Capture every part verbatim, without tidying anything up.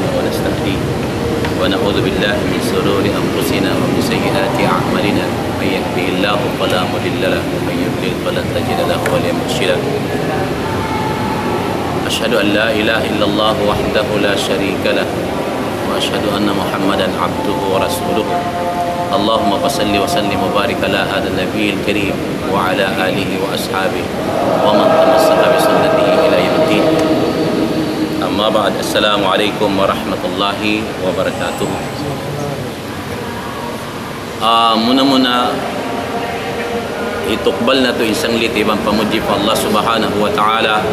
ونستهديه، ونعوذ بالله من شرور أنفسنا ومن سيئات أعمالنا. من يهده الله فلا مضل له، ومن يضلل فلن تجد له وليا مرشدا. أشهد أن لا إله إلا الله وحده لا شريك له، وأشهد أن محمدا عبده ورسوله. اللهم فصل وسلم وبارك على هذا النبي الكريم وعلى آله وأصحابه ومن تمسك بسنته إلى يوم الدين. أما بعد، السلام عليكم ورحمة الله وبركاته. Ah, muna-muna, hitukbal natu' in sanglit iban pamudji pa Allah Subhanahu wa Ta'ala,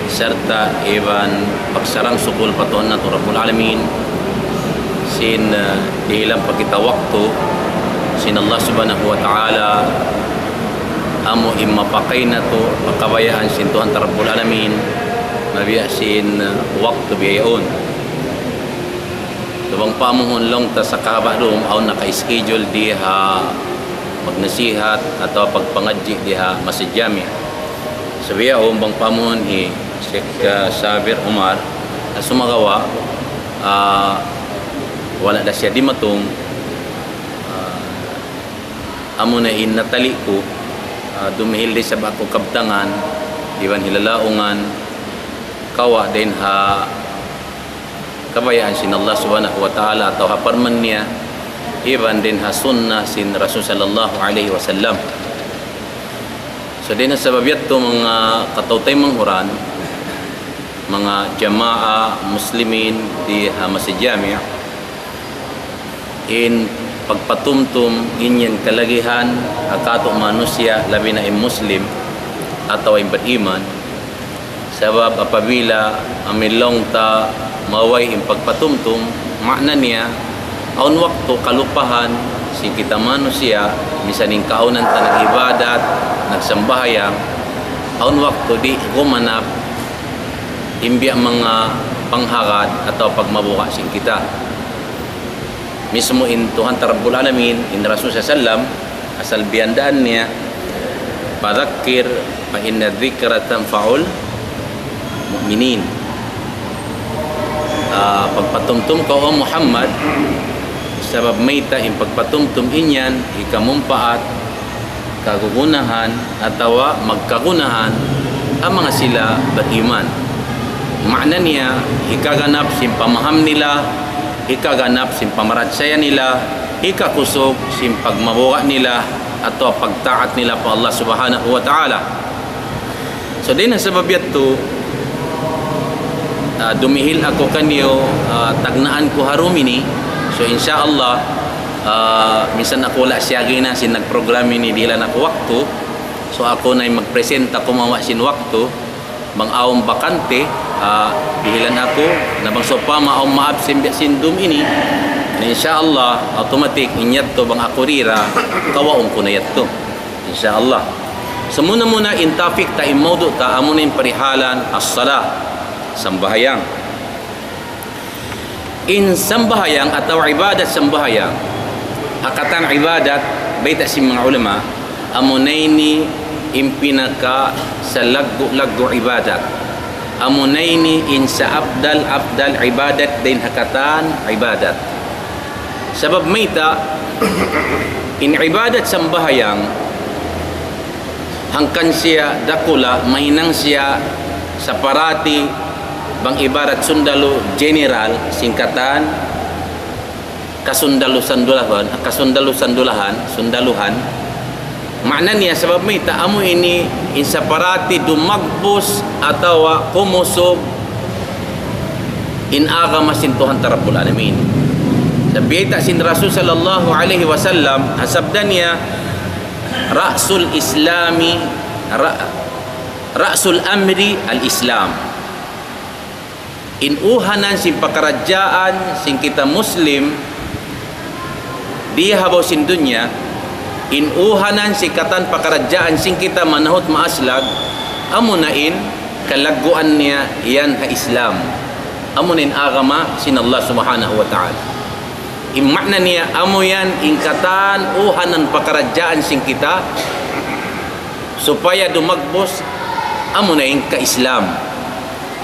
sarta' iban pagsarang-sukul pa Tuhan natu' Rabbul Alamin, sin, ah, dihilan pa kita waktu sin Allah Subhanahu wa Ta'ala, amu in mapakay natu' pa kabayaan sin Tuhan ta Rabbul Alamin, mabiya' sin, ah, waktu biya' yaun. Bang pa amuhun laung ta sa kahaba' dum, awn naka-schedule di ha magnasihat atawa pagpangadji' di ha Masjid Jami'. Sa' bihaun bang pa amuhun hi Sheikh, ah, Sabir Umar, na sumagawa', ah, wala' da siya dimatung, ah, amuna in natali' ku, ah, dumihil di sa ba ku kabtangan, iban hilalaungan, kawa' din ha kabayaan sin Allah Subhanahu wa Ta'ala atawa ha parman niya, iban din ha sunnah sin Rasul sallallahu alayhi wasallam. So, din ha sabab yadtu manga kataw-taymanghuran, manga jamaa muslimin di ha Masjid Jami', in pagpatumtum in yan kalagihan ha katu' manusiya', labi na in Muslim atawa in bad-iman. Sabab apabila amu in laung ta maway in pagpatumtum, maana niya, awn waktu kalupahan sin kita manusiya', minsan in kaawnan ta nag-ibadat, nagsambahayang, awn waktu di' gumanap in biya' manga panghagad atawa pagmabuga' sin kita. Mismu in Tuhan ta Rabbul Alamin, in Rasul sallallahu alayhi wasallam, asal biyandaan niya, فذكر فإن الذكرى تنفع المؤمنين. Ah, pagpatumtum kaw, O Muhammad, sabab mayta' in pagpatumtum in yan, hikamumpaat, kagunahan, atawa magkagunahan ha manga sila bad-iman. Maana niya, hikaganap sin pamaham nila, hikaganap sin pamarachaya nila, hikakusug sin pagmabuga' nila, atawa pagtaat nila pa Allah Subhanahu wa Ta'ala. So, dayn ha sabab yadtu, ah, dumihil aku kaniyu, ah, tagnaan ku ha dum ini. So, insya Allah, ah, minsan aku wala' siyagi na sin nagprogram ini, dihilan aku waktu. So, aku na in magpresenta kumawa' sin waktu. Bang awn bakante, ah, dihilan aku, na bang sawpama awn ma-absent biya' sin dum ini, na insya Allah, automatic, in yadtu bang aku dira, kawaun ku na yadtu. Insya Allah. So, muna-muna in topic ta, in mawdu' ta, amuna in parihalan as-salah, sambahayang. In sambahayang atawa ibadat sambahayang, ha katan ibadat, bayta' sin manga ulama, amuna ini in pinakasalaggu'-laggu' ibadat. Amuna ini in saafdal-afdal ibadat dayn ha katan ibadat. Sabab mayta', in ibadat sambahayang, hangkan siya dakula', mahinang siya saparati, bang ibarat sundalu general, sin katan, kasundalu-sandulahan, kasundalu-sandulahan, sundaluhan. Maana niya, sabab mayta', amu ini in saparati dumagbus atawa kumusug in agama sin Tuhan ta Rabbul Alamin. Sa' biyayta' sin Rasul sallallahu alayhi wasallam, ha sabda niya, رأس الإسلام، رأ-، رأس الأمر الإسلام. In uhanan sin pakaradjaan sin kita Muslim di ha babaw sin dunya, in uhanan sin katan pakaradjaan sin kita manahut maaslag, amuna in kalagguan niya yan ha Islam. Amuna in agama sin Allah Subhanahu wa Ta'ala. In maana niya, amu yan in katan uhanan pakaradjaan sin kita, supaya dumagbus, amuna in ka-Islam.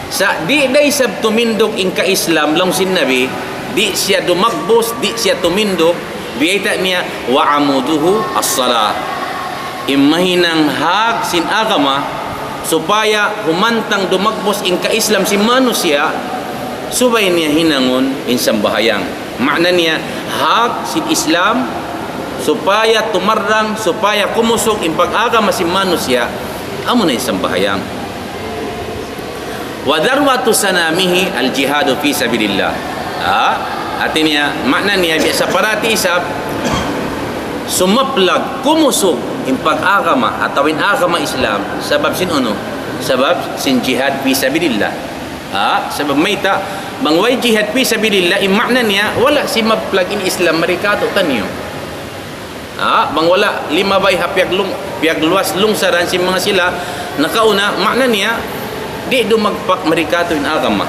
Sa' di' da isab tumindug in ka-Islam, laung sin Nabi, di' siya dumagbus, di' siya tumindug, biyayta' niya, وعموده الصلاة. In mahinang hag sin agama, supaya humantang dumagbus in ka-Islam sin manusiya', subay niya hinangun in sambahayang. Maana niya, hak sin Islam, supaya tumarrang, supaya kumusug in pag-agama sin manusiya', amuna in sambahayang. وذروة سنامه الجهاد في سبيل الله. Ha? Hati niya, maana niya, biya' sa parati isab, sumaplag, kumusug, in pag-agama, atawa in agama Islam, sabab sin unu, sabab sin jihad fi sabilillah. Ha? Sabab mayta', bang way jihad fi sabilillah, in maana niya, wala' simaplag in Islam mari kātu'niyu. Ha? Bang wala' limabay ha piyaglung-, piyagluwas lungsaran sin manga sila nakauna, maana niya, di' dumagpak mari kātu' in agama.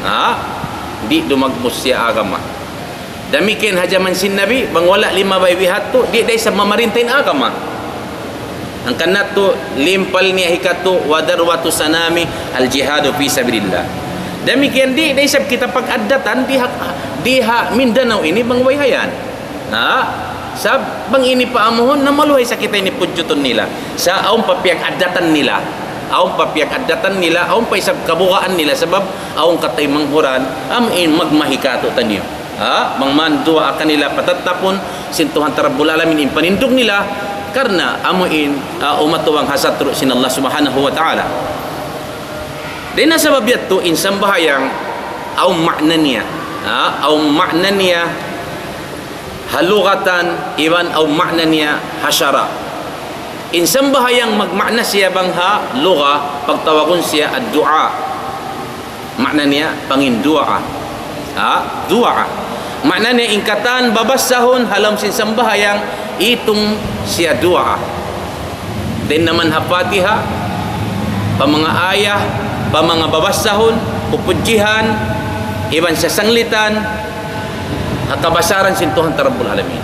Ha? Di' dumagbus siya agama. Damikkiyan ha jaman sin Nabi, bang wala' limabay bihadtu, di' da isab mamarinta in agama. Hangkan na tu, limpal niya hikatu, وذروة سنامه الجهاد في سبيل الله. Damikkiyan di', di' isab kita pag-addatan, di ha, di ha Mindanao ini bang way hayan. Ha? Sab, bang ini pa amuhun, na maluhay sa kita ini pudjutun nila. Sa' awn pa piyag-addatan nila. Awn pa piyag-addatan nila, awn pa isab kabugaan nila, sabab awn kataymanghuran, amu in magmahi kātu'niyu. Ha? Bang man duwaa kanila patattapun sin Tuhan ta Rabbul Alamin in panindug nila, karna' amu in, ah, umatuwang ha satru' sin Allah Subhanahu wa Ta'ala. Dayn ha sabab yadtu in sambahayang awn ma'na niya. Ha? Awn ma'na niya ha lugatan, iban awn ma'na niya ha sara'. In sambahayang magma'na siya bang ha luga, pagtawagun siya ad-du'a. Ma'na niya, panginduwaa. Ha? Duwaa. Ma'na niya, in katan babassahun ha lawm sin sambahayang, itung siya duwaa. Dayn naman ha Fatiha, pa manga ayah, pa manga babassahun, pupudjihan, iban sasanglitan, ha kabasaran sin Tuhan ta Rabbul Alamin.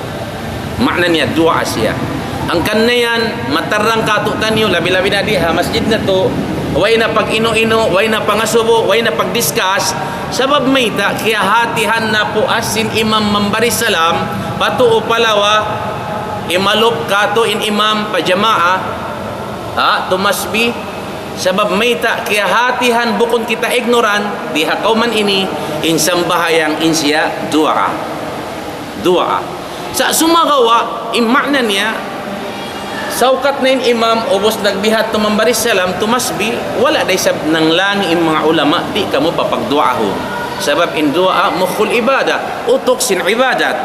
Ma'na niya duwaa siya. Hangkan na yan, matarrang kātu'niyu, labi-labi na di ha masjid natu', way na pag-inu-inu, way na pangasubu, way na pag-discuss, sabab mayta', kiyahatihan na puas sin imam mambari salam, pa tuu pa lawa, imalup kātu' in imam pa jamaa, ha, tumasbih, sabab mayta', kiyahatihan bukun kita ignorant, di ha kawman ini, in sambahayang in siya duwaa. Duwaa. Sa' sumagawa', in ma'na niya, saukat na in imam, ubus nagbihadtu mambari salam, tumasbih, wala' da isab nanglang in manga ulama, di' kamu papagduwaahun. Sabab in duwaa, mukhul ibadah, utuk sin ibadat.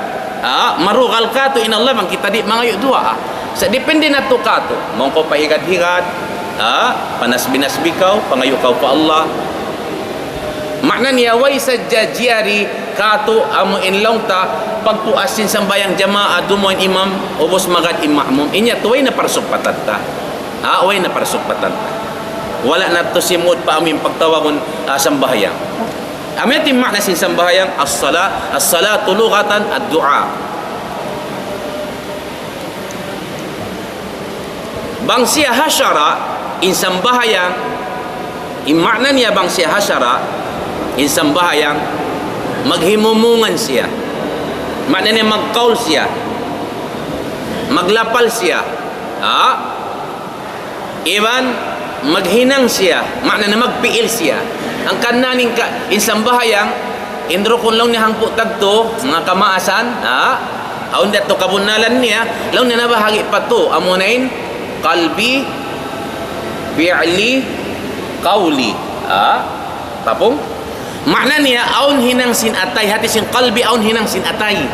Ah, marugal kātu' in Allah bang kita di' mangayu' duwaa. Sa' depende na tu kātu'. Mangkaw pa higad-higad, ah, panasbih-nasbih kaw, pangayu' kaw pa Allah. Ma'na niya way sadja jari kātu' amu in laung ta, pagpuas sin sambahayang jamaa, dumuwaa in imam, ubus magad in ma'mum. In yadtu way na parsugpatan ta. Ha, way na parsugpatan ta. Wala' na tu simud pa amu in pagtawagun, ah, sambahayang. Amu yadtu in ma'na sin sambahayang, as-sala-, as-salatu lughatan ad-du'a. Bang siya ha sara', in sambahayang, in ma'na niya bang siya ha sara', in sambahayang, maghimumungan siya. Ma'na niya magkaul siya. Maglapal siya. Ha? Iban maghinang siya. Ma'na niya magpi'il siya. Hangkan na in ka-, in sambahayang, in rukun laung niya hangpu' tagtu, manga kamaasan, ha? Awn da tu kabunnalan niya, laung niya nabahagi' pa tu, amuna in qalbi, fi'li, qawli. Ha? Tapung? Ma'na niya, awn hinang sin atay, hati sin qalbi, awn hinang sin atay.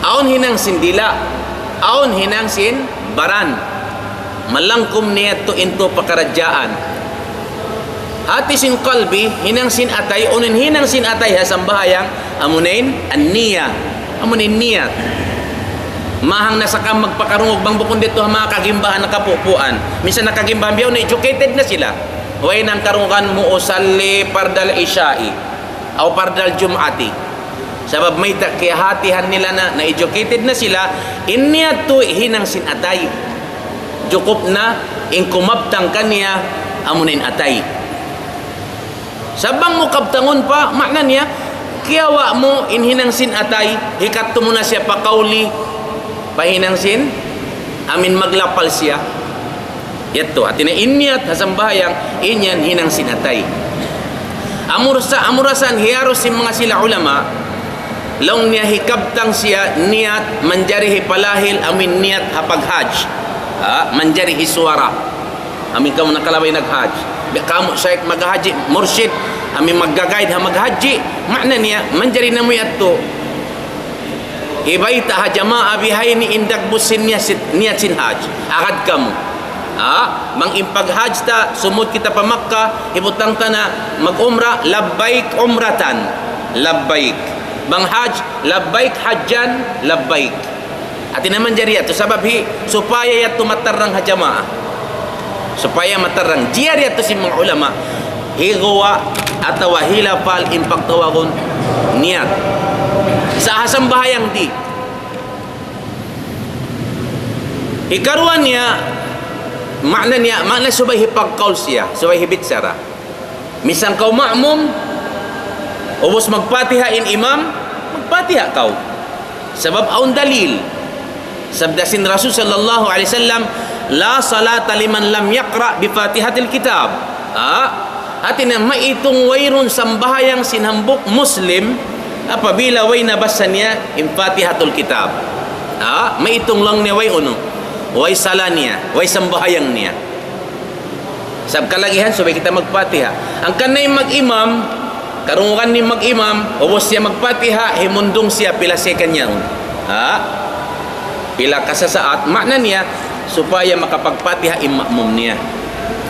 Awn hinang sin dila', awn hinang sin baran. Malangkum niya tu in tu pakaradjaan. Hati sin qalbi, hinang sin atay, unu in hinang sin atay ha sambahayang, amuna in an-niyya. Amuna in niyat. Mahang na sa kaw magpakarungug bang bukun didtu ha manga kagimbahan nakapupuan. Minsan na kagimbahan biya' na educated na sila. Way nang karungugan mu usalli fardal isya'i. Aw fardal jum'ati. Sabab mayta' kiyahatihan nila na, na educated na sila, in niyat tu hinang sin atay. Jukup na in kumabtang kaniya, amuna in atay. Sa' bang mu kabtangun pa, maana niya, kiyawa' mu in hinang sin atay, hikadtu mu na siya pa kawli, pa hinang sin, amin maglapal siya. Yadtu, hati niya in niyat ha sambahayang, in yan hinang sin atay. Amura sa, amura sa in hiyarus sin manga sila ulama, laung niya hikabtang siya niyat manjari hipalahil amin niyat ha paghajj. Ha, manjari hisuwara. Amin kamu nakalabay naghajj. Biya' kamu shaykh maghaji, murshid, amin magga-guide ha maghaji, maana niya, manjari namu' yadtu. Hibayta' ha jamaa bihaini in dagbus sin niyat sin, niyat sin hajj. Agad kamu. Ha? Bang in paghajj ta, sumud kita pa Makkah, hibutang ta na mag-umrah, labbaik umratan. Labbaik. Bang hajj, labbaik hajjan, labbaik. Hati niya manjari yadtu, sabab hi, supaya yadtu matarrang ha jamaa. Supaya matarrang. Jari yadtu sin manga ulama, higuwa' atawa hilapal in pagtawagun niyat. Sa' ha sambahayang di'. Hikaruwa niya, maana niya, maana subay hipagkawl siya, subay hibichara. Misan kaw ma'mum, ubus magpatiha in imam, magpatiha kaw. Sabab awn dalil. Sabda sin Rasul sallallahu alayhi wasallam, لا صلاة لمن لم يقرأ بفاتحة الكتاب. Ha? Hati niya, maitung wayruun sambahayang sin hambuuk Muslim apabila way nabassa niya in Fatihatul Kitab. Ha? Maitung laung niya way unu, way sala niya, way sambahayang niya. Sabab kalagihan, subay kita magpatiha. Hangkan na in mag-imam, karungugan niya mag-imam, ubus siya magpatiha, himundung siya pila second yaun. Ha? Pila kasasaat, maana niya, supaya makapagpatiha in ma'mum niya.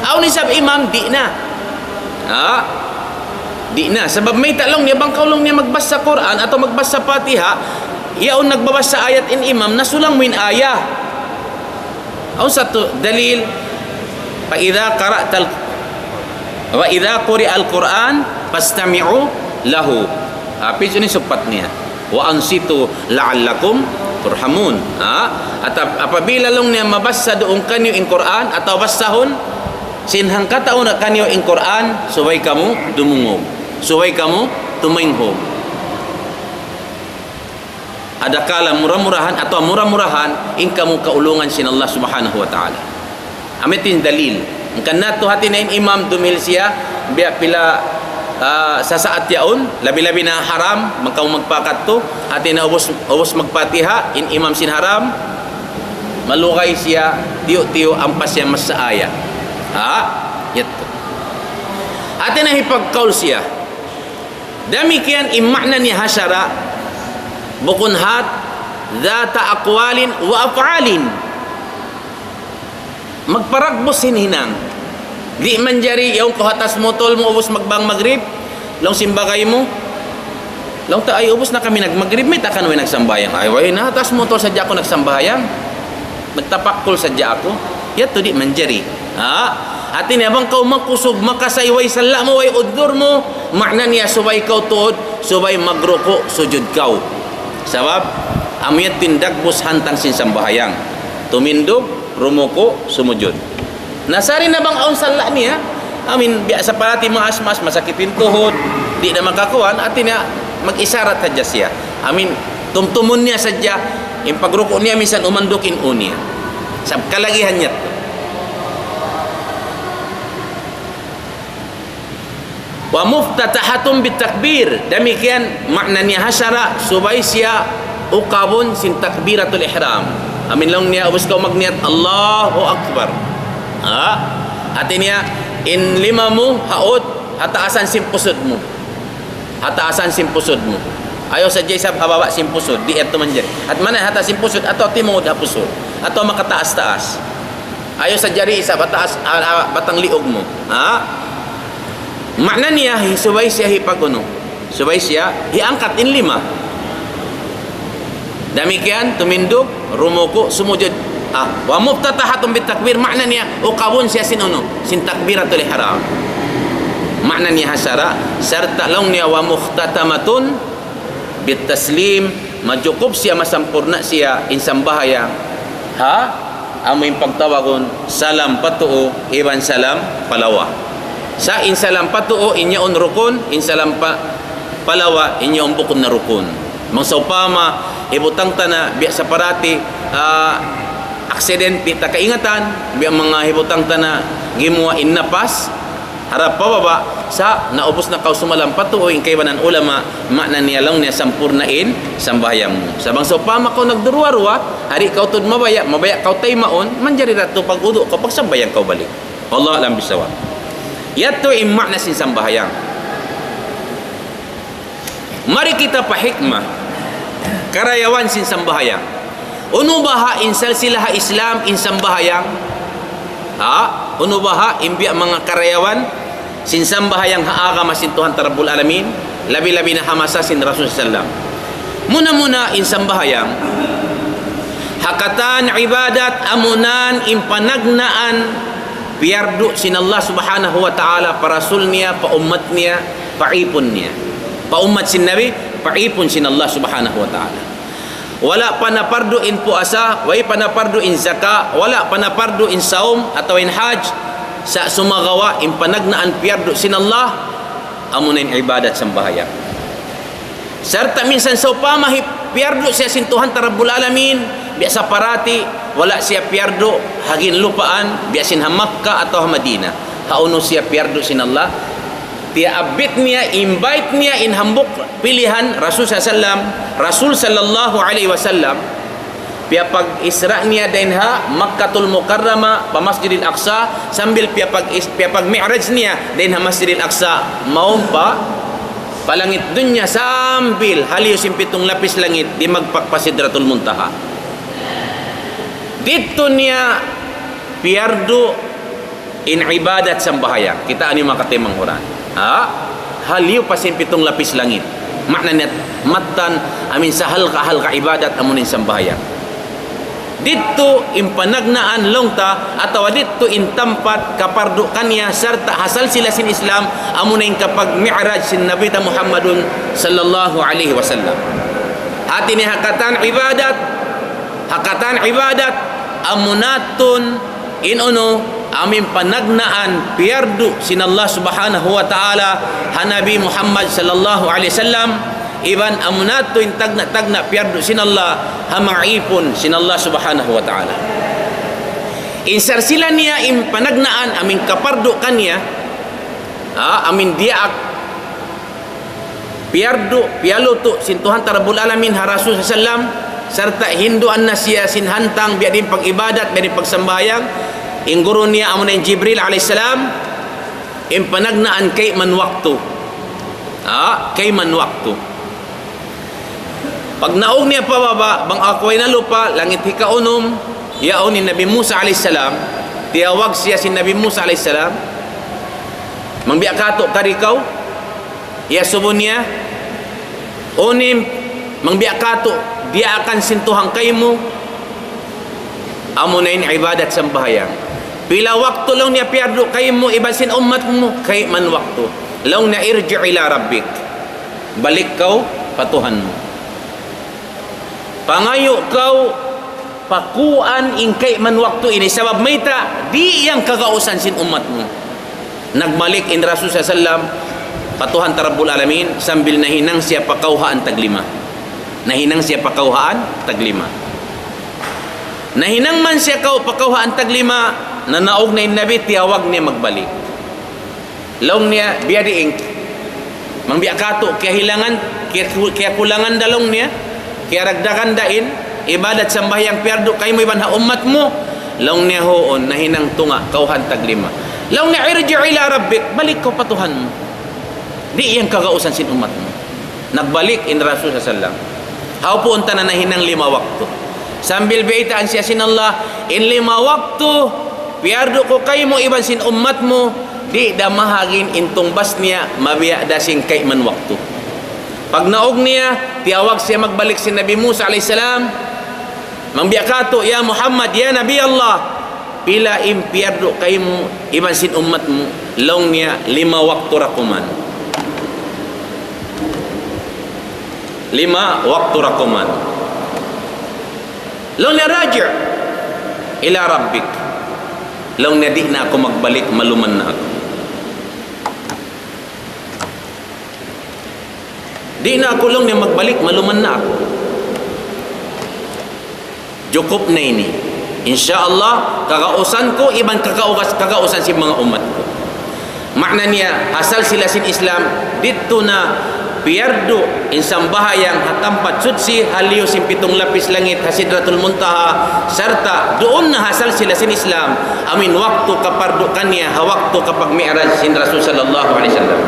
Awn isab imam, di' na. Ha? Di' na. Sabab mayta' laung niya, bang kaw laung niya magbassa Qur'an atawa magbassa Fatiha, yaun nagbabassa ayat in imam, nasulang mu in ayat. Awn sa tu dalil, فإذا قرأت ال-، وإذا قرئ القرآن فاستمعوا له. Ha, pisu ni supat niya. وأنصتوا لعلكم ترحمون. Ha? At ap-, apabila laung niya mabassa duun kaniyu in Qur'an, atawa bassahun, sin hangkatau na kaniyu in Qur'an, subay kamu dumungug. Subay kamu tumainghug. Adakala mura-murahan atawa mura-murahan in kamu kaulungan sin Allah Subhanahu wa Ta'ala. Amu yadtu in dalil. Hangkan na tu hati niya in imam dumihil siya, biya' pila, ah, sasaat yaun, labi-labi na haram, bang kamu magpakadtu, hati niya ubus, ubus magpatiha, in imam sin haram, malugay siya, tiyu'-tiyu', ampa siya mabassa ayat. Ha? Yadtu. Hati niya hipagkawl siya. Damikkiyan in maana niya ha sara', bukun hat, ذات أقوال وأفعال. Magparagbus sin hinang. Di' manjari, yaun kaw ha taas motor mu, ubus magbang magrib, laung sin bagay mu, laung ta, "Ay, ubus na kami nagmagrib, mayta' kaw way nagsambahayang?" "Ay, way na, ha taas motor sadja aku nagsambahayang. Nagtapakkul sadja aku." Yadtu di' manjari. Ha? Hati niya bang kaw makusug, makasay, way sala' mu, way udjur mu, maana niya subay kaw tuud, subay magruku', sujud kaw. Sabab, amu yadtu in dagbus hantang sin sambahayang. Tumindug, rumuku', sumujud. Na sari na bang awn sala' niya, amin, biya' sa parati maas-maas, masakit in tuhud, di' na makakuan, hati niya, mag-isarat hadja siya. Amin, tumtumun niya sadja, in pagruku' niya, minsan umanduk in ū niya. Sabab kalagihan niya. ومفتتحة بالتكبير. Damikkiyan maana niya ha sara', subay siya ukabun sin takbiratul ihram. Amin laung niya, ubus kaw magniyat, "Allahu Akbar." Ha? Hati niya, in lima mu, haut, ha taasan sin pusud mu. Ha taasan sin pusud mu. Ayaw sadja isab ha baba' sin pusud, di' yadtu manjari. Hat mana ha taas sin pusud, atawa timungud ha pusud, atawa makataas-taas. Ayaw sadja di' isab ha taas, ha, ha batang liug mu. Ha? Maana niya, hi-, subay siya hipag-unu. Subay siya hiangkat in lima. Damikkiyan, tumindug, rumuku', sumujud. Ah, ومفتتحة بالتكبير, maana niya, ukabun siya sin unu, sin takbiratul ihram. Maana niya ha sara', sarta' laung niya, ومختتمة بالتسليم, majukup siya, masampurna' siya, in sambahayang. Ha? Amu in pagtawagun, salam pa tuu, iban salam pa lawa. Sa' in salam pa tuu, in yaun rukun, in salam pa, pa lawa, in yaun bukun na rukun. Bang sawpama, hibutang ta na, biya' sa parati, ah, accident, di' ta kaingatan, biya' manga hibutang ta na, gimuwa' in napas, harap pa baba', sa' naubus na kaw sumalam pa tuu, in kaibanan ulama, maana niya laung niya sampurna' in sambahayang mu. Sa' bang sawpama kaw nagduruwa-ruwa, di' kaw tuud mabaya', mabaya' kaw taymaun, manjari da tuud pag-udu' kaw, pagsambahayang kaw balik. Wallahu a'lam bissawab. Yadtu in maana sin sambahayang. Mari kita pa hikmah, karayawan sin sambahayang. Unu baha' in salsilah Islam in sambahayang? Ha? Unu baha' in biya' manga karayawan sin sambahayang ha agama sin Tuhan ta Rabbul Alamin, labi-labi na ha masa sin Rasul sallam. Muna-muna in sambahayang, ha katan ibadat amunan in panagnaan piyardu' sin Allah Subhanahu wa Ta'ala pa Rasul niya, pa ummat niya, pa ipun niya. Pa ummat sin Nabi, pa ipun sin Allah Subhanahu wa Ta'ala. Wala' pa napardu' in puasa, way pa napardu' in zaka, wala' pa napardu' in saum atawa in hajj, sa' sumagawa' in panagnaan piyardu' sin Allah, amuna in ibadat sambahayang. Sarta' minsan sawpama hi-, piyardu' siya sin Tuhan ta Rabbul Alamin, biya' sa parati, wala' siya piyardu' ha ginlupaan, biya' sin ha Makkah atawa ha Madinah. Hawnu siya piyardu' sin Allah? Piyaabbit niya, invite niya in hambuuk pilihan Rasul sallallahu alayhi wasallam, Rasul sallallahu alayhi wasallam, piyapag-Isra niya dayn ha Makkatul Mukarramah pa Masjidil Aqsa, sambil piyapag-, piyapag-Mi'raj niya dayn ha Masjidil Aqsa, mawn pa, pa langit dunya sambil haliyu sin pitung lapis langit, dimagpak pa Sidratul Muntaha. Didtu niya piyardu' in ibadat sambahayang. Kita' niyu manga kataymanghuran. Ha? Haliyu pa sin pitung lapis langit. Maana niya, mattan amin sa halga'-halga' ibadat amuna in sambahayang. Didtu in panagnaan laung ta, atawa didtu in tampat kapardu' kaniya sarta' ha salsila sin Islam, amuna in kapag-Mi'raj sin Nabi ta Muhammadun sallallahu alayhi wasallam. Hati niya ha katan ibadat, ha katan ibadat, amuna tuud in unu, amin panagnaan piyardu' sin Allah Subhanahu wa Ta'ala ha Nabi Muhammad sallallahu alayhi wasallam, iban amuna tuud in tagna'-tagna' piyardu' sin Allah ha manga ipun sin Allah Subhanahu wa Ta'ala. In salsila niya in panagnaan amin kapardu' kaniya, ha, amin diyaak piyardu', piyalutu' sin Tuhan ta Rabbul Alamin ha Rasul sallallahu alayhi wasallam, sarta' hinduan na siya sin hantang biya' diin pag-ibadat, biya' diin pagsambahayang, in guru niya amuna in Jibril alayhi salam, in panagnaan kayman waktu. Ha, kayman waktu. Pagnaug niya pa baba', bang aku way nalupa, langit hikaunum, yaun in Nabi Musa alayhi salam, tiyawag siya sin Nabi Musa alayhi salam, "Mangbiya' katu' kari kaw?" Iyasubu niya, "Unu in mangbiya' katu' diyaakan sin Tuhan kaymu?" Amuna in ibadat sambahayang. "Pila waktu," laung niya, "piyardu' kaymu iban sin ummat mu?" "Kayman waktu." Laung niya, "Irji' ila rabbik." Balik kaw pa Tuhan mu. Pangayu' kaw pa kuwan in kayman waktu ini, sabab mayta', di' yan kagausan sin ummat mu. Nagbalik in Rasul sallallahu alayhi wasallam pa Tuhan ta Rabbul Alamin, sambil nahinang siya pa kawhaan taglima. Nahinang siya pa kawhaan taglima. Nahinang man siya kaw-, pa kawhaan taglima, nanaug na in Nabi, tiyawag niya magbalik. Laung niya, "Biyadiin, mangbiya' katu', kiyahilangan, kiyaku-, kiyakulangan da," laung niya, "kiyaragdagan da in ibadat sambahayang piyardu' kaymu iban ha ummat mu?" Laung niya, "Huun, nahinang tunga', kawhaan taglima." Laung niya, "Irji' ila rabbik, balik kaw pa Tuhan mu. Di' yan kagausan sin ummat mu." Nagbalik in Rasul sallallahu alayhi wasallam. Hawpuun ta na nahinang lima waktu. Sambil biyaytaan siya sin Allah, "In lima waktu piyardu' ku kaymu iban sin ummat mu, di' da mahagin in tungbas niya, mabiya' da sin kayman waktu." Pagnaug niya, tiyawag siya magbalik sin Nabi Musa alayhi salam, "Mangbiya' katu', ya Muhammad, ya Nabi Allah, pila in piyardu' kaymu iban sin ummat mu?" Laung niya, "Lima waktu ra kuman. Lima waktu ra kuman." Laung niya, "Raji' ila rabbik." Laung niya, "Di' na aku magbalik, maluman na aku." Di' na aku laung niya magbalik, maluman na aku. Jukup na ini. Insya Allah, kagausan ku, iban kagausan, kagausan sin manga ummat ku. Makna niya, ha salsila sin Islam, didtu na piyardu in sambahayang ha tampat suchi, ha liyu sin pitung lapis langit, ha Sidratul Muntaha, sarta' duun na ha salsila sin Islam, amuin waktu kapardu kaniya, ha waktu kapag-Mi'raj sin Rasul sallallahu alayhi wasallam.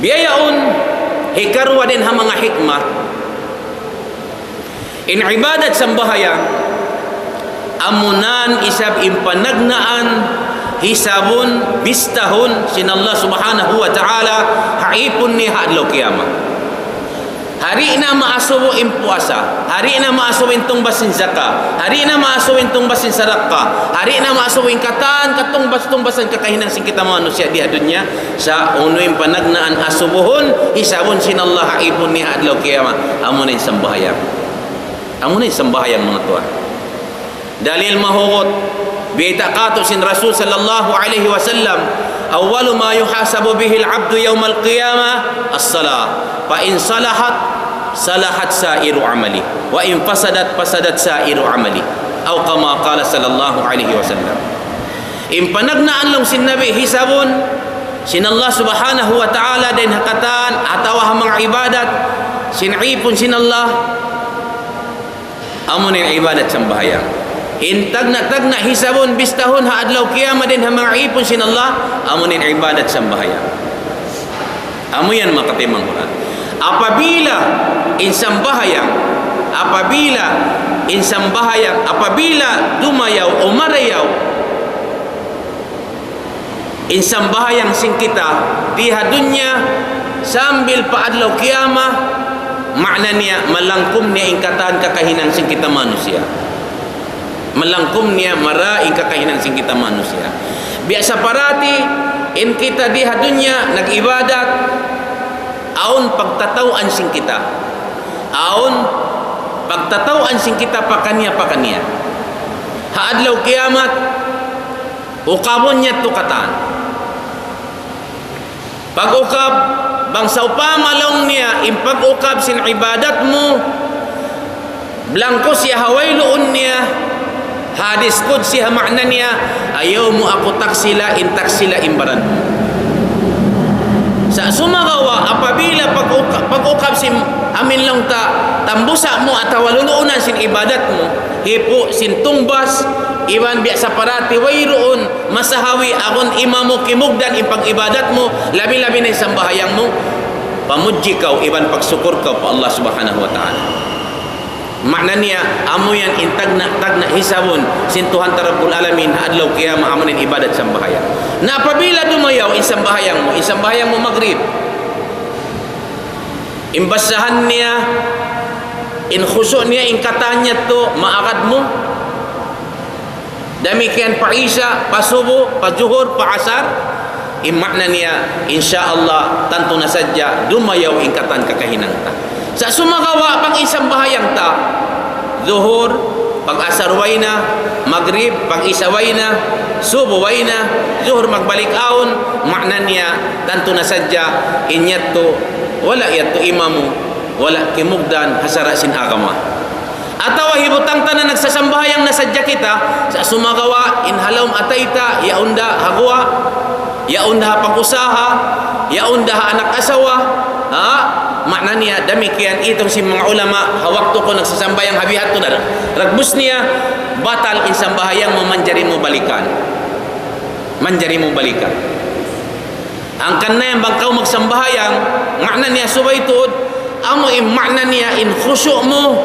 Biya' yaun, hikaruwa dayn ha manga hikmah, in ibadat sambahayang, amuna isab in panagnaan, hisabun, bistahun, sin Allah Subhanahu wa Ta'ala, ha ipun niya ha adlaw kiyamat. Di' na maasubu in puasa, di' na maasubu in tungbas sin zakat, di' na maasubu in tungbas sin sadaqah, di' na maasubu in katan, katungbas-tungbasan kakahinang sin kita manusiya' di ha dunya, sa' unu in panagnaan asubuhun, hisabun sin Allah ha ipun niya ha adlaw kiyamat, amuna in sambahayang. Amuna in sambahayang, manga tuwan. Dalil mahugut, biyayta' katu' sin Rasul sallallahu alayhi wasallam, أول ما يحاسب به العبد يوم القيامة الصلاة، فإن صلحت صلح سائر عمله، وإن فسدت فسد سائر عمله، أو كما قال صلى الله عليه وسلم. In panagnaan laung sin Nabi hisabun sin Allah Subhanahu wa Ta'ala dayn ha katan atawa ha manga ibadat sin ipun sin Allah, amuna in ibadat sambahayang. In tagna'-tagna' hisabun bistahun ha adlaw kiyamat dayn ha manga ipun sin Allah, amuna in ibadat sambahayang. Amu yan, manga kataymanghuran. Apabila in sambahayang, apabila in sambahayang, apabila dumayaw o marayaw in sambahayang sin kita di ha dunya sambil pa adlaw kiyamat, makna niya malangkum niya in katan kakahinang sin kita manusiya'. Malangkum niya mara in kakahinang sin kita manusiya'. Biya' sa parati, in kita di ha dunya nag-ibadat, awn pagtataw'an sin kita. Awn pagtataw'an sin kita pakaniya-pakaniya. Ha adlaw kiyamat, ukabun niya tu katan. Pag-ukab, bang sawpama laung niya, in pag-ukab sin ibadat mu, blangku siya ha wayruun niya, hadis qudsi ha makna niya, ayaw mu aku taksila, in taksila in baran mu. Sa' sumagawa', apabila pag-uka-, pag-ukab sin amin laung ta, tambusa' mu atawa luluunan sin ibadat mu, hipu' sin tungbas, iban biya' sa parati wayruun, masahawi agun imamu kimugdan in pag-ibadat mu, labi-labi na in sambahayang mu, pamudji kaw iban pagsukur kaw pa Allah Subhanahu wa Ta'ala. Makna niya, amu yan in tagna'-tagna' hisabun sin Tuhan ta Rabbul Alamin ha adlaw kiyamat, amu in ibadat sambahayang. Na apabila dumayaw in sambahayang mu, in sambahayang mu magrib, in basahan niya, in khusu' niya, in katan niya tu, maagad mu, damikkiyan pa Isya, pa Subu, pa Juhur, pa Asar. In makna niya, insya Allah, tantu na sadja, dumayaw in katan kakahinang ta. Sa' sumagawa', bang in sambahayang ta, Juhur, pag Asar way na, Magrib, pag Isya way na, Subu way na, Juhur magbalik awn, makna niya, tantu na sadja, in yadtu, wala' yadtu imamu, wala' kimugdan, ha sara' sin agama. Atawa hibutang ta na nagsasambahayang na sadja kita, sa' sumagawa', in ha lawm atay ta, yaun da ha guwa', yaun da ha pag-usaha, yaun da ha anak asawa, ha? Makna niya, damikkiyan itung sin manga ulama, ha waktu ku nagsasambahayang ha biha' tu na, ragbus niya, batal in sambahayang mu, manjari mu balikan. Manjari mu balikan. Hangkan na yan bang kaw magsambahayang, makna niya subay tuud, amu in makna niya in khusu' mu,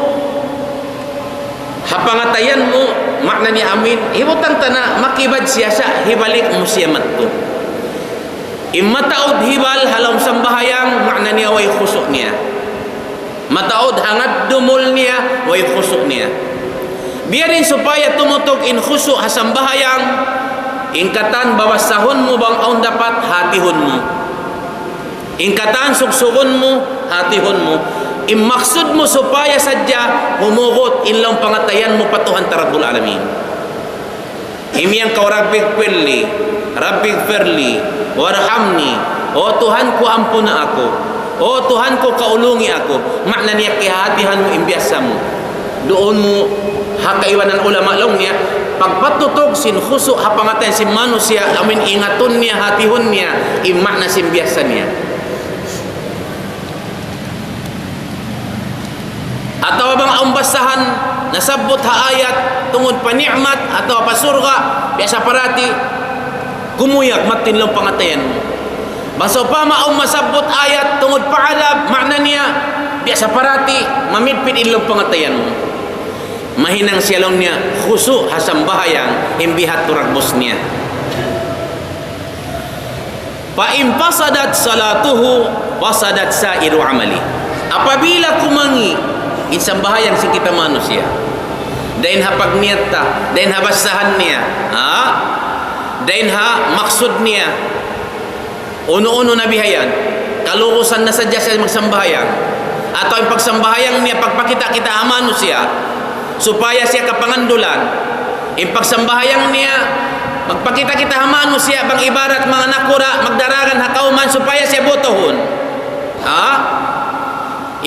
ha pangatayan mu, makna niya amin, hibutang ta na makibad siya sa' hibalik mu siya madtu. In mataud hibal ha lawm sambahayang, makna niya way khusu' niya. Mataud hangad dumul niya, way khusu' niya. Biya' diin supaya tumutug in khusu' ha sambahayang, in katan babasahun mu bang awn dapat hatihun mu. In katan sugsugun mu, hatihun mu. In maksud mu supaya sadja humugut in lawm pangatayan mu pa Tuhan ta Rabbul Alamin. Imiyan kaw, رب اغفر لي، رب اغفر لي، وارحمني, O Tuhan ku, ampuna aku. O Tuhan ku, kaulungi aku. Maana niya, kiyahatihan mu in biyasa mu. Duun mu ha kaibanan ulama laung niya, pagpatutug sin khusu' ha pangatayan sin manusiya', amuin ingatun niya, hatihun niya in maana sin biyasa niya. Atawa bang awn basahan nasabbut ha ayat tungud pa ni'mat atawa pa surga', biya' sa parati, kumuyag mattan in lawm pangatayan mu. Bang sawpama awn masabbut ayat tungud pa adab, maana niya, biya' sa parati, mamidpid in lawm pangatayan mu. Mahinang siya laung niya khusu' ha sambahayang, in biya' ha turagbus niya. فإن فسدت صلاته فسد سائر عمله. Apabila kumangi' in sambahayang sin kita manusiya', dayn ha pagniyat ta, dayn ha basahan niya, ha? Dayn ha maksud niya, unu-unu na bihayan, kalugusan na sadja siya magsambahayang, atawa in pagsambahayang niya pagpakita' kita ha manusiya', supaya siya kapangandulan. In pagsambahayang niya, magpakita' kita ha manusiya' bang ibarat manga nakura', magdaragan ha kawman supaya siya butuhun. Ha?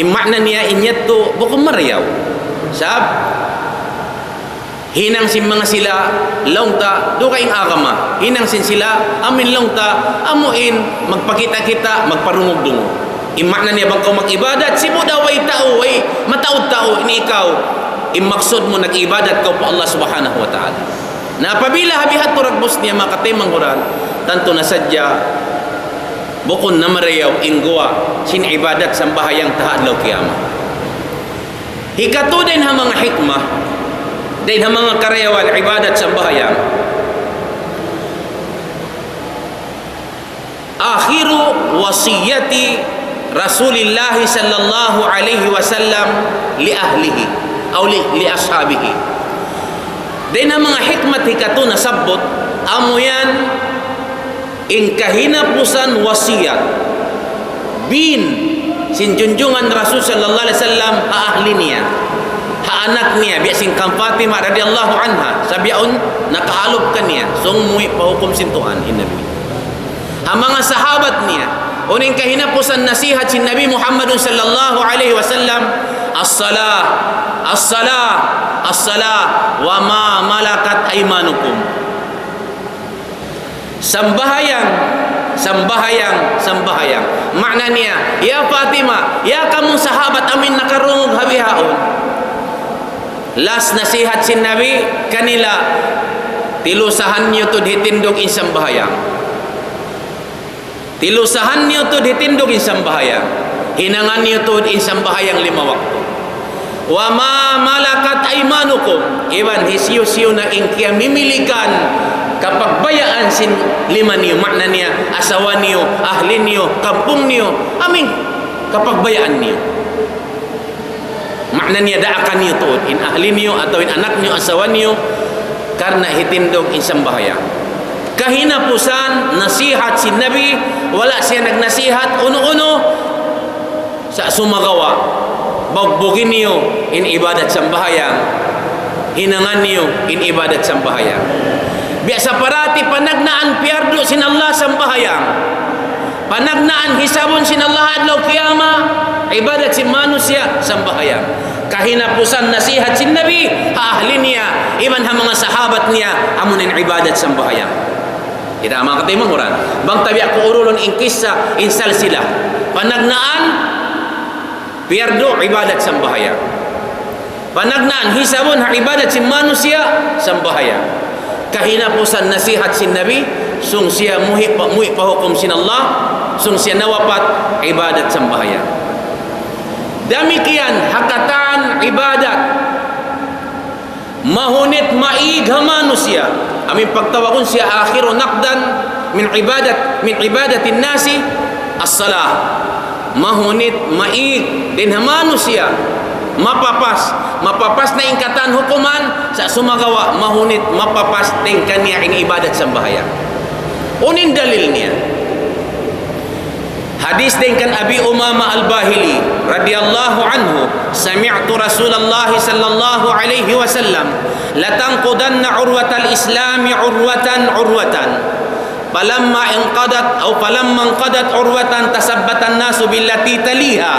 In maana niya in yadtu bukun marayaw. Sab, hinang sin manga sila, laung ta, dugaing agama. Hinang sin sila, amuin laung ta, amuin magpakita'-kita', magparungug-dungug. In maana niya bang kaw mag-ibadat, sibu' da way tau, way mataud tau, ini ikaw, in maksud mu nag-ibadat kaw pa Allah Subhanahu wa Ta'ala. Na apabila ha biya' ha turagbus niya, manga kataymanghuran, tantu na sadja, bukun na marayaw in guwa' sin ibadat sambahayang ta ha adlaw kiyamat. Hikatu dayn ha manga hikmah, dayn ha manga karayawan ibadat sambahayang. آخر وصية رسول الله صلى الله عليه وسلم لأهله أو ل-، لأصحابه. Dayn ha manga hikmat hikatu nasabbut, amu yan in kahinapusan wasiyat, bin, sin junjungan Rasul sallallahu alayhi wasallam ha ahli niya, ha anak niya, biya' sin kan Fatima radiyallahu anha, sa' bihaun nakaalup kaniya, sung muwi' pa hukum sin Tuhan, in Nabi. Ha manga sahabat niya, unu in kahinapusan nasihat sin Nabi Muhammadun sallallahu alayhi wasallam, الصلاة، الصلاة، الصلاة، وما ملكت أيمانكم. Sambahayang, sambahayang, sambahayang. Maana niya, ya Fatima, ya kamu sahabat amuin nakarungug ha bihaun. Last nasihat sin Nabi kanila, tilusahan niyu tuud hitindug in sambahayang. Tilusahan niyu tuud hitindug in sambahayang. Hinangan niyu tuud in sambahayang lima waktu. وما ملكت أيمانكم, iban hisiyu-siyu na in kiyamimilikan kapagbayaan sin lima niyu, maana niya asawa niyu, ahli niyu, kampung niyu, amuin kapagbayaan niyu. Maana niya daakan niyu tuud in ahli niyu atawa in anak niyu, asawa niyu, karna' hitindug in sambahayang. Kahinapusan nasihat sin Nabi, wala' siya nagnasihat unu-unu, sa' sumagawa', bugbugi niyu in ibadat sambahayang, hinangan niyu in ibadat sambahayang. Biya' sa parati panagnaan piyardu sin Allah sambahayang. Panagnaan hisabun sin Allah adlaw kiyamat, ibadat sin manusiya' sambahayang. Kahinapusan nasihat sin Nabi ha ahli niya, iban ha manga sahabat niya, amu na in ibadat sambahayang. Kita' manga kataymanghuran. Bang ta biya' ku urulun in kissa, in salsila. Panagnaan piyardu ibadat sambahayang. Panagnaan hisabun ha ibadat sin manusiya' sambahayang. Kahinapusan nasihat sin Nabi, sung siya muwi' pa, muwi' pa hukum sin Allah, sung siya nawapat ibadat sambahayang. Damikkiyan ha katan ibadat. Mahunit maig ha manusiya'. Amuin pagtawagun siya آخر نقض من عبادة، من عبادة الناس الصلاة. Mahunit maig dayn ha manusiya'. Mapapas. Mapapas na in katan hukuman, sa' sumagawa' mahunit mapapas dayn kaniya in ibadat sambahayang. Unu in dalil niya? Hadis dayn kan Abi Umama Al-Bahili radiyallahu anhu, سمعت رسول الله صلى الله عليه وسلم، لتنقضن عروة الإسلام عروة عروة. فلما انقضت أو فلما انقضت عروة تثبت الناس بالتي تليها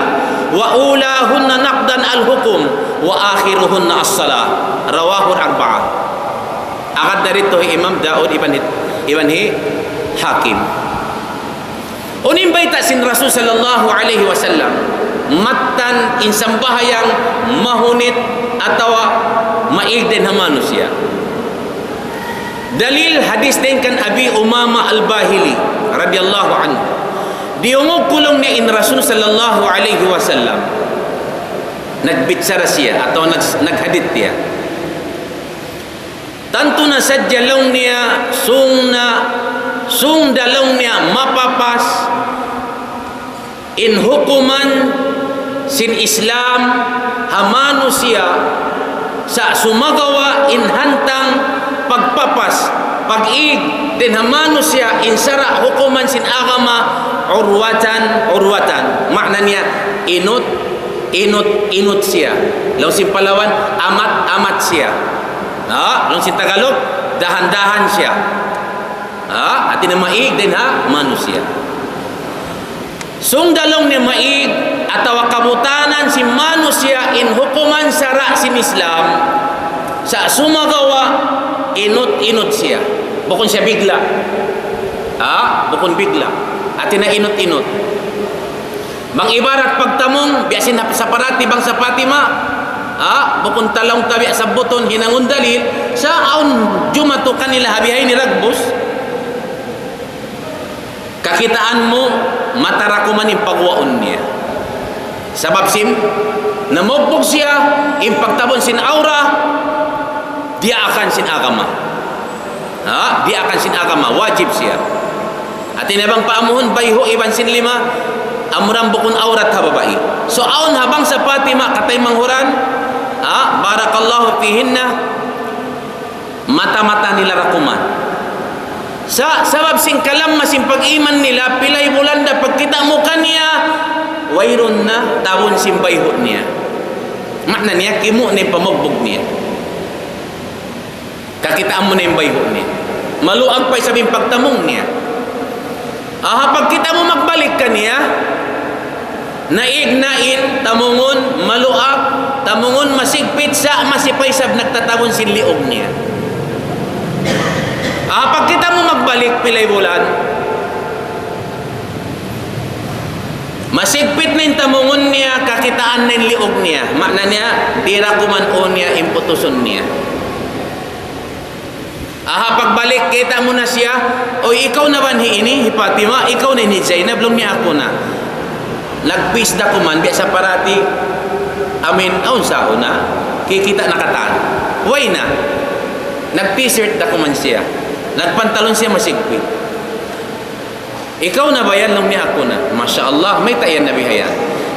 وأولاهن نقضا الحكم وآخرهن الصلاة. رواه الأربعة. Agad dari tuh Imam Daud iban hi, iban hi Hakim. Unu in bayta' sin Rasul sallallahu alayhi wasallam, mattan in sambahayang mahunit atawa maig dayn ha manusiya'. Dalil hadis dayn kan Abi Umama Al-Bahili radiyallahu anhu. Diyungug ku laung niya in Rasul sallallahu alayhi wasallam. Nagbichara siya atawa nag-, naghadith siya. Tantu na sadja laung niya, sung na, sung da laung niya mapapas in hukuman sin Islam ha manusiya', sa' sumagawa' in hantang pagpapas, pag-ig dayn ha manusiya', in sara' hukuman sin agama, urwatan, urwatan. Maana niya, inut, inut, inut siya. Laung sin Palawan, amat, amat siya. Ha? Laung sin Tagalog, dahan-dahan siya. Ha? Hati niya maig dayn ha manusiya'. Sung da laung niya maig atawa kabutanan sin manusiya' in hukuman sara' sin Islam, sa' sumagawa' inut-inut siya. Bukun siya bigla'. Ha? Bukun bigla'. Hati niya inut-inut. Bang ibarat pagtamung, biya' sin hap-, saparati bangsa Fatima. Ha? Bukun ta laung ta biya' sabbutun hinangun dalil, sa' awn jumatu kanila ha bihaini ragbus. Kakitaan mu, mata ra kuman in pagwaun niya. Sabab sin, namugbug siya, in pagtabun sin awra, diyaakan sin agama. Ha? Diyaakan sin agama, wajib siya. Hati niya bang paamuhun bayhu' iban sin lima, amuran bukun awrat ha babai. So, awn ha bangsa Fatima, kataymanghuran, ha? Barakallahu fihinna, mata-mata nila ra kuman. Sa', sabab sin kalamma sin pag-iman nila, pilay bulan da pagkita' mu kaniya, wayruun na tabun sin bayhu' niya. Maana niya, kimu' na in pamugbug niya. Kakitaan mu na in bayhu' niya. Maluag pa isab in pagtamung niya. Aha, pagkita' mu magbalik kaniya, naig na in tamungun maluag, tamungun masigpit sa' masi pa isab nagtatabun sin liug niya. Aha, pagkita' mu magbalik pilay bulan, masigpit na in tamungun niya, kakitaan na in liug niya. Maana niya, di' ra kuman unu niya in putusun niya. Aha, pagbalik, kita' mu na siya, "Uy, ikaw na ba ini, hi Fatima? Ikaw na ini, Zainab?" Laung niya, "Aku na." Nagpis da kuman, biya' sa parati, amin, awn sa una, kikita' na katan. Way na. Nag-t-shirt da kuman siya. Nagpantalon siya masigpit. "Ikaw na ba yan?" Laung niya, "Aku na." Masha Allah, mayta' yan nabihayan.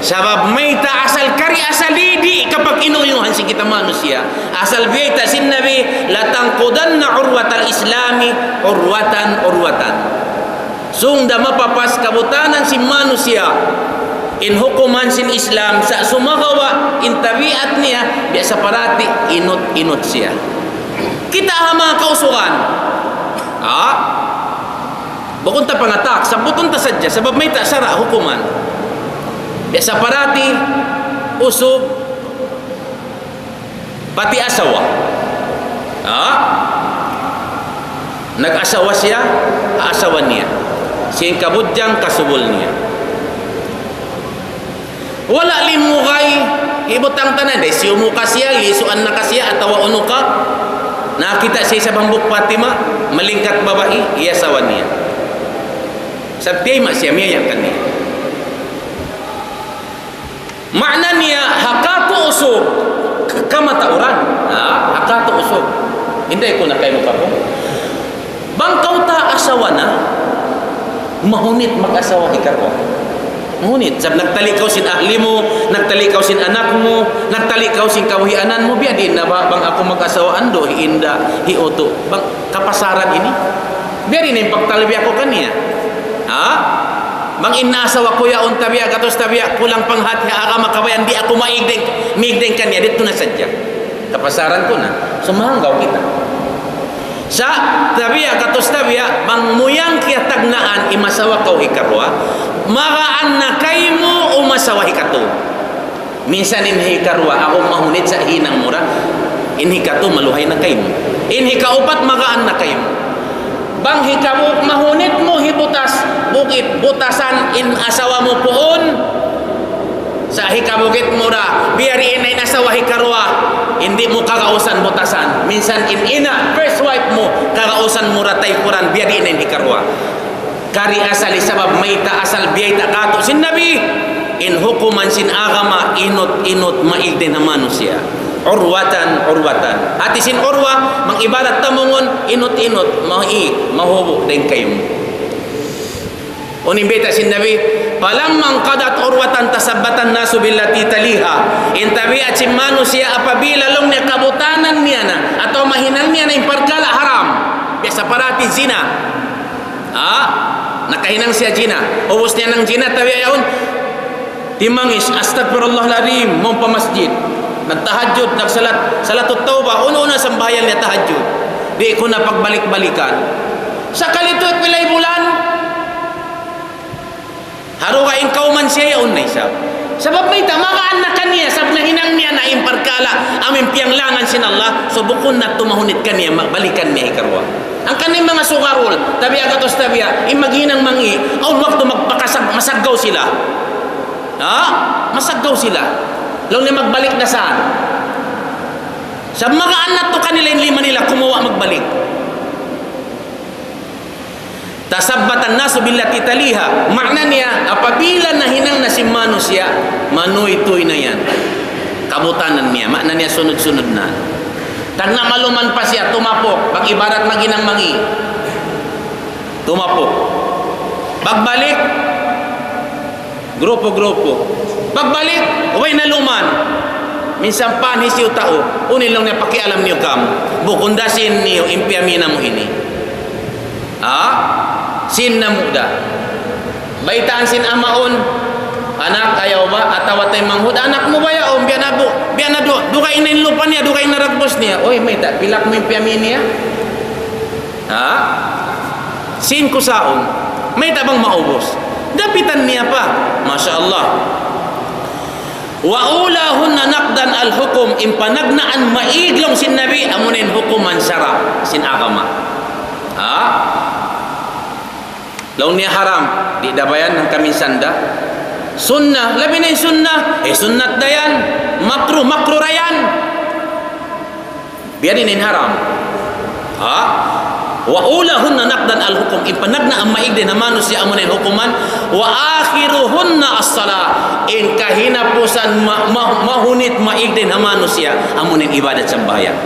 Sabab mayta' asal kari asal di', di' kapag inuyuhan sin kita manusiya'. Asal biyayta' sin Nabi, لتنقضن عروة الإسلام عروة عروة. Sung da mapapas kabutanan sin manusiya'. In hukuman sin Islam sa' sumagawa', in tabiat niya, biya' sa parati, inut-inut siya. Kita' ha manga kausugan. Ha? Bukun ta pangatak, sabbutun ta sadja, sabab mayta' sara' hukuman. Biya' sa parati, usug, pati asawa. Ha? Nag-asawa siya, asawa niya. Sin kabudjang kasubul niya. Wala' limugay, hibutang ta na, day siyu mu ka siya, lisuan na ka siya, atawa unu ka. Nakita' siya isab hambuuk Fatima, malingkat babai, iyasawa niya. Sabab tiyayma' siya, miyayang kaniya. Maana niya, ha katu' usug, k-, kamatauran. Ha? Ha katu' usug. Inday ku na kaymu kaku'. Bang kaw ta asawa na, mahunit mag-asawa hikaruwa. Mahunit. Sabab nagtali kaw sin ahli mu, nagtali kaw sin anak mu, nagtali kaw sin kabuhianan mu, biya' diin na ba bang aku mag-asawa andu', hi inda', hi utu'. Bang kapasaran ini. Biya' diin na in pagtalbiya ku kaniya. Ha? Bang in asawa ku yaun tabiya', gatus tabiya', kulang panghati ha agama kabayaan, di' aku maig dayn, maig dayn kaniya, didtu na sadja. Kapasaran ku na. Sumanggaw kita. Sa' tabiya', katus tabiya', bang muyang kiyatagnaan in asawa kaw hikaruwa, magaan na kaymu umasawa hikatu. Minsan in hikaruwa, aku mahunit sa' hinang mu ra, in hikatu maluhay na kaymu. In hikaupat magaan na kaymu. Bang hikabuuk mahunit mu hibutas, bukit butasan in asawa mu puun, sa' hikabukit mu ra, biya' diin na in asawa hikaruwa, di' mu kagausan butasan. Minsan in ina', first wife mu, kagausan mu ra taykuran, biya' diin na in hikaruwa. Kari asal sabab mayta' asal biyayta' katu' sin Nabi, in hukuman sin agama, inut-inut maig dayn ha manusiya'. Urwatan, urwatan. Hati sin urwa, bang ibarat tamungun, inut-inut, maig, mahubu' dayn kaymu. Unu in bayta' sin Nabi, فلما انقضت عروة تثبت الناس بالتي تليها. In tabiat sin manusiya' apabila laung niya kabutanan niya na, atawa mahinang niya na in parkala' haram. Biya' sa parati zina. Ha? Nakahinang siya zina. Ubus niya na zina, tabiya' yaun. Timangis, "Astagfirullahalazim," mawn pa masjid. Nagtahajjud, nagsalat, salatut tawbah, unu-unu sambahayang niya tahajjud. Di' ku na pagbalik-balikan. Sakali tuud pilay bulan, ha dugaing kawman siya yaun na isab. Sabab mayta', magaan na kaniya, sabab nahinang niya na in parkala', amu in piyanglangan sin Allah, so bukun na tuud mahunit kaniya, ma-, balikan niya hikaruwa. Hangkan in manga sugarul, tabiya' katus tabiya', in maghinang mangi', awn waktu magpakasag-, masaggaw sila. Ha? Masaggaw sila. Laung niya magbalik na saan. Sa' magaan na tuud kanila in lima nila, kumuwa' magbalik. تثبت الناس بالتي تليها. Maana niya, apabila nahinang na sin manusiya', manuytuy na yan. Kabutanan niya, maana niya sunud-sunud na. Tagna' maluman pa siya, tumapuk, pag-ibarat maghinang mangi'. Tumapuk. Pagbalik, grupu-grupu. Pagbalik, way na luman. Minsan pa hisiyu tau, unu in laung niya pakialam niyu kamu. Bukun da sin niyu, in piyami namu' ini. Ha? Sin namu' da. Baytaan sin amaun, anak, ayaw ba, atawa taymanghud, anak mu ba yaun, biya' na bu-, biya' na du-, dugaing na in lupa niya, dugaing na dagbus niya. Uy, mayta', pilak mu in piyami niya. Ha? Sin kusaun. Mayta' bang maubus. Dapitan niya pa. Masha Allah. وأولاهن نقضا الحكم, in panagnaan maig laung sin Nabi, amuna in hukuman sara' sin agama. Ha? Laung niya haram, di' da ba yan hangkaminsan da. Sunnah, labi na in sunnah, eh, sunnat da yan. Makruh, makruh da yan. Biya' diin in haram. Ha? وأولاهن نقضا الحكم. In panagnaan maig dayn ha manusiya' amuna in hukuman. وآخرهن الصلاة. In kahinapusan ma-, ma-, mahunit maig dayn ha manusiya' amuna in ibadat sambahayang.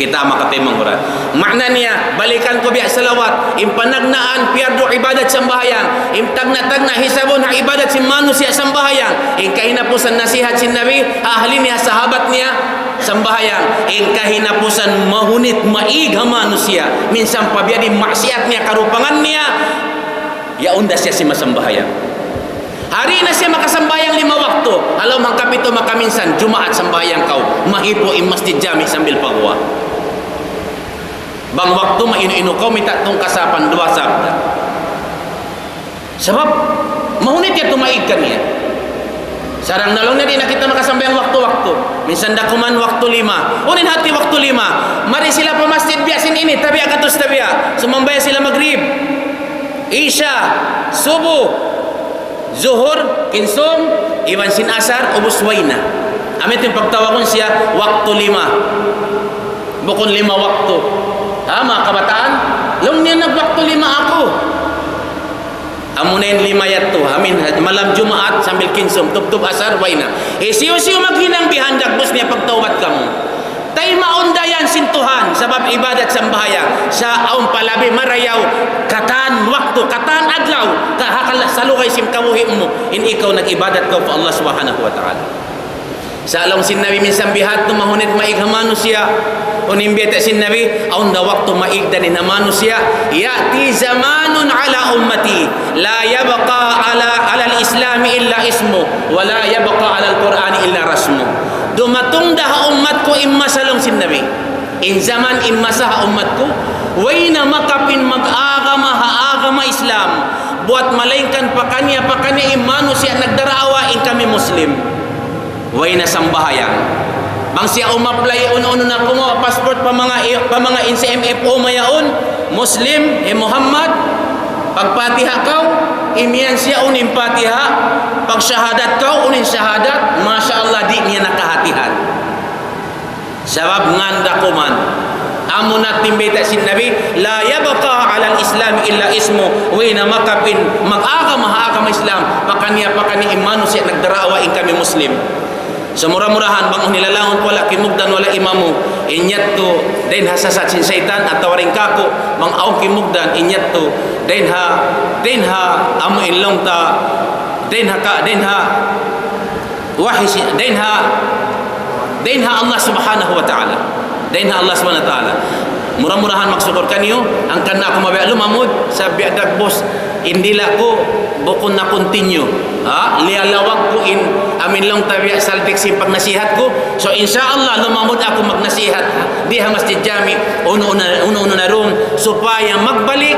Kita' makataymanghud. Maana niya, balikan ku biya' salawat. In panagnaan, piyardu ibadat sambahayang. In tagna'-tagna' hisabun ha ibadat sin manusiya' sambahayang. In kahinapusan nasihat sin Nabi, ahli niya, sahabat niya, sambahayang. In kahinapusan mahunit maig ha manusiya'. Minsan pa biya' diin maksiat niya, karupangan niya. Yaun da siya sin masambahayang. Di' na siya makasambahayang lima waktu. Halaum hangkapitu makaminsan, Jumaat sambahayang kaw. Mahipu' in masjid jami' sambil paguwa'. Bang waktu mainu-inu kaw, mita' tungka' sapan duwa sabda. Sabab, mahunit yadtu maig kaniya. Sarang na laung niya di' na kita makasambahayang waktu-waktu. Minsan da kuman waktu lima. Unu in hati waktu lima. Mari sila pa masjid biya' sin ini, tabiya' katus tabiya'. Sumambahayang sila magrib, isya, subu, zuhur, kinsum, iban sin asar, ubus way na. Amu yadtu in pagtawagun siya waktu lima. Bukun lima waktu. Ha, manga kabataan? Laung niya nagwaktu lima aku. Amuna in lima yadtu, amin, malam Jumaat sambil kinsum, tubtub asar, way na. Hisiyu-siyu maghinang bihan, dagbus niya pagtawbat kamu. Taymaun da yan sin Tuhan, sabab ibadat sambahayang. Sa' awn pa labi marayaw, katan waktu, katan adlaw, kahakal salugay sin kabuhi' mu, in ikaw nag-ibadat kaw pa Allah Subhanahu wa Ta'ala. Sa' laung sin Nabi minsan biha' yadtu mahunit maig ha manusiya'. Unu in bayta' sin Nabi, awn da waktu maig dayn ha manusiya'. يأتي زمان على أمتي لا يبقى على، على الإسلام إلا اسمه ولا يبقى على القرآن إلا رسمه. Dumatung da ha ummat ku in masa laung sin Nabi. In jaman in masa ha ummat ku, way na makapin mag-agama ha agama Islam. Buwat malaingkan pakaniya-pakaniya in manusiya' nagdarawa in kami Muslim. Way na sambahayang. Bang siya umapply, unu-unu na kumuha passport pa manga, pa manga N C M F O mayaun, Muslim, hi Muhammad, pagpatiha kaw, imiyan siya unu in patiha, pagshahadat kaw, unu in shahadat, masha Allah, di' niya nakahatihan. Sabab ngan da kuman. Amu na in bayta' sin Nabi, لا يبقى على الإسلام إلا اسمه. Way na makapin mag-agama ha agama Islam, pakaniya-pakaniya in manusiya' nagdarawa in kami Muslim. Sa mura-murahan, bang unu in lalangun ku wala' kimugdan, wala' imamu, in yadtu dayn ha sasat sin saytan, atawa dayn kāku', bang awn kimugdan, in yadtu dayn ha, dayn ha, amu in laung ta, dayn ha ka, dayn ha, wahi si, dayn ha, dayn ha Allah Subhanahu wa Ta'ala. Dayn ha Allah Subhanahu wa Ta'ala. Mura-murahan magsukul kaniyu, hangkan na aku mabiya' lumamud, sa biya' dagbus, in dila' ku, bukun na continue. Ha? Liyalawag ku in amu in laung ta biya' saldik sin pagnasihat ku. So, insha Allah, lumamud aku magnasihat. Di ha Masjid Jami, unu-unu, unu-unu na dum, supaya magbalik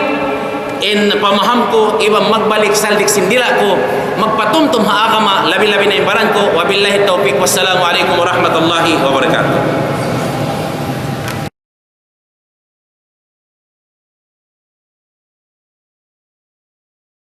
in pamaham ku, iban magbalik saldik sin dila' ku, magpatumtum ha agama, labi-labi na in baran ku. وبالله التوفيق. والسلام عليكم ورحمة الله وبركاته.